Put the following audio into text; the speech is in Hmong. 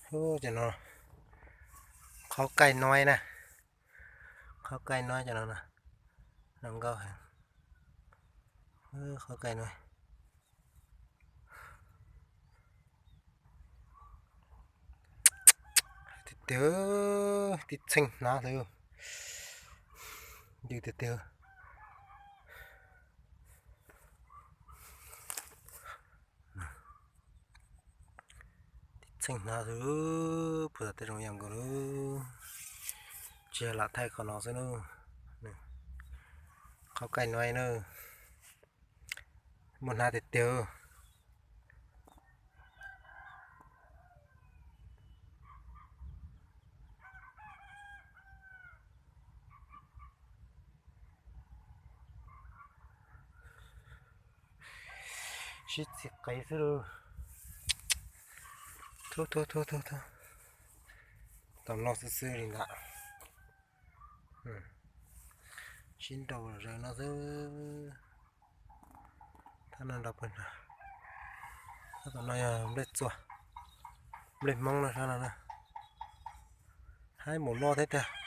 Cov no qhaub kaij nuav na, qhaub kaij nuav cov no na, zoo nkauj heev. Qhaub kaij nuav tiag tiag, tib txheej hnav xwb, ntws tiag tiag. Tib txheej hnav xwb, puag ta tej zoo yam nkaus lawm. Tsis yog lam thaij qhov no xwb na. Qhaub kaij nuav na, muaj hnav tiag tiag. Sib txhim qev xwb lauj. Thub thub thub thub thub. Tau noj xwb xwb li ntawd. Sib nraus zawg no xwb. Thab no nrau pag no. Thab tom no yog nplej txua, nplej Hmoob no sab no na. Haib mus noj thiab tiag.